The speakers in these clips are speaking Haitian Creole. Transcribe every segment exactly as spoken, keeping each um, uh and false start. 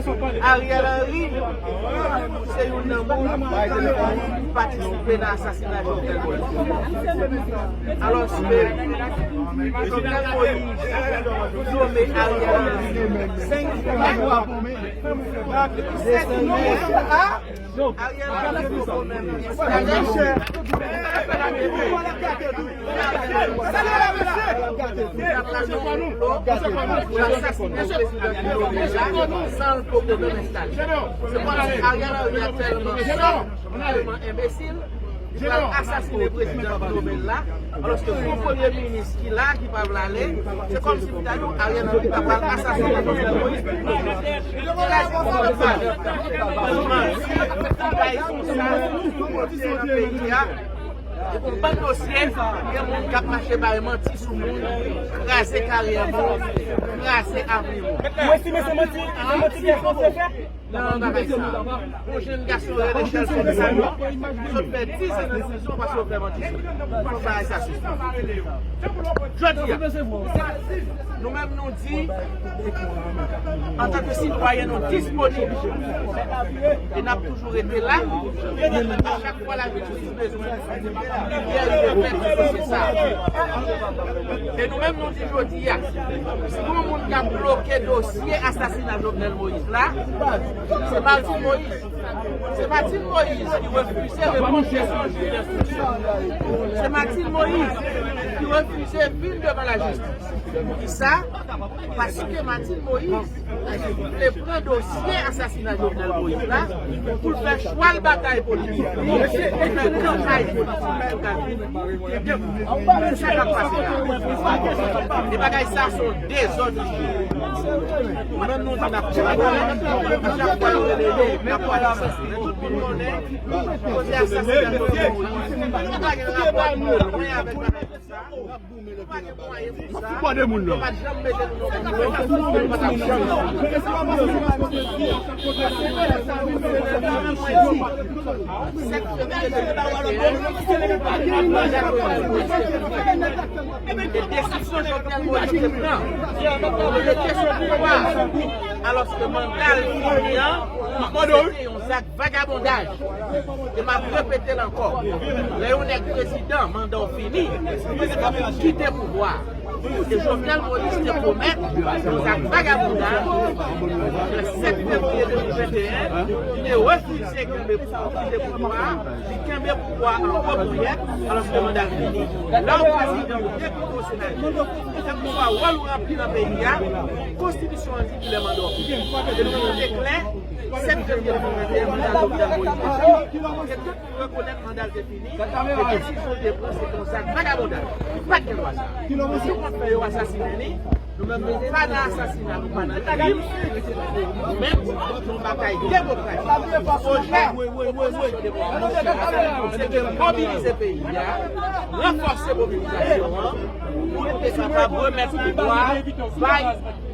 Ariel Henry se youn nan moun ki patisipe nan asasina Jovenel Moïse. Alòske Jovenel Moïse nome Ariel Henry senk jou apre, sèt jou apre, Ariel Henry poko menm enstale. Sa l ap rache yon konplo pou l asasinen prezidan ki nome la san l poko menm enstale. Se kòmsi Ariel Henry aktyèlman sòt, tèlman enbesil, li pral asasinen prezidan ki nome l la, alòske gon premye minis ki la, ki pa vle ale, se kòmsi pou ta di w Ariel Henry ta pral asasinen Jovenel Moïse. Trèz moun nan pale. Bagay konsa, nan peyi a. Epi yon bann dosye, gen moun k ap mache bay manti sou moun, kraze karyè moun, kraze avni moun. Ou estime se manti, se manti ki sanse fè? Nan bagay sa, yon jenn gason rele Shelson Sanon, sot fè diz an nan prizon paske yo fè manti sou li. Fòk bagay sa sispann. Jodi a, nou menm nou di, antanke sitwayen, nou disponib. E n ap toujou rete la. A chak fwa lajistis bezwen limyè, li dwe fèt sou dosye sa a. E nou menm, nou di jodi a, si gon moun k ap bloke dosye asasina Jovenel Moïse la, se Martine Moïse. Se Martine Moïse ki refize reponn kesyon jij enstriksyon. Se Martine Moïse ki refize vin devan lajistis. Poukisa? Paske Martine Moïse vle pran dosye asasina Jovenel Moïse la pou l fè chwal batay politik li, pou l fè kanpay politik li pou l ka vin. Se sa k ap pase la. E bagay sa se yon dezòd. Nou menm nou di n ap travay, a chak fwa yo rele nou, n ap pale sou li. Tout moun konnen kote asasina Jovenel Moïse. Nou pa gen rapò ni lwen avèk bagay sa. Nou pa gen mwayen pou sa. Nou pa t janm mete nou nan konplo. Nou pa t ap janm. Sèt fevriye de mil venteyen, e desizyon Jovenel Moïse te pran pou l rete sou pouvwa a, alòske manda l fini an, se te yon zak vagabondaj. E m ap repete l ankò. Lè yon nèg prezidan, manda w fini, fòk ou kite pouvwa a. E Jovenel Moïse te pwomèt yon zak vagabondaj, le sèt fevriye de mil venteyen, li te refize kenbe pou kite pouvwa a, li kenbe pouvwa a an gwo pouyèt, alòske manda l fini. Lè w prezidan, ou depite, ou senatè, kèlkeswa wòl ou ranpli nan peyi a, konstitisyon an di ki lè manda w fini. E nou menm nou te klè, sèt fevriye de mil venteyen, manda Jovenel Moïse te fini. E tout moun rekonèt manda l te fini. E desizyon l te pran, se te yon zak vagabondaj. Li pa t gen dwa sa. Nou te kont fè yo asasinen li. Nou menm, nou pa nan asasina, nou pa nan krim. Nou menm, nou batay demokratik. Pwojè opozisyon demokratik, se te mobilize peyi a, ranfòse mobilizasyon an, pou nou te kapab remèt pouvwa a bay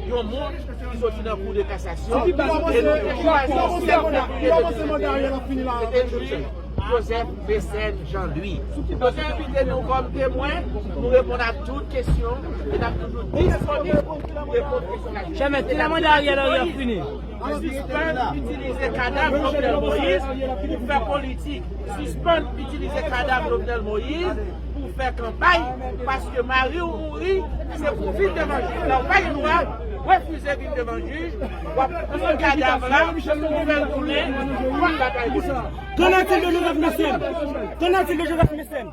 yon moun ki soti nan Kou de Kasasyon, e nou te chwazi sèt fevriye de mil venteyen, se te jij Joseph Mécène Jean Louis. Yo te envite nou kòm temwen, nou reponn a tout kesyon, e n ap toujou disponib pou reponn kesyon la. Chè mèt, kilè manda Ariel Henry ap fini? Sispann itilize kadav Jovenel Moïse pou fè politik. Sispann itilize kadav Jovenel Moïse pou fè kanpay, paske mari w mouri, se pou w vin devan jij la. Ou pa gen dwa refize vin devan jij, w ap pran kadav la, ou fè l tounen, w ap batay pou li. Qu'en est-il de Joseph Mécène? Qu'en est-il de Joseph Mécène?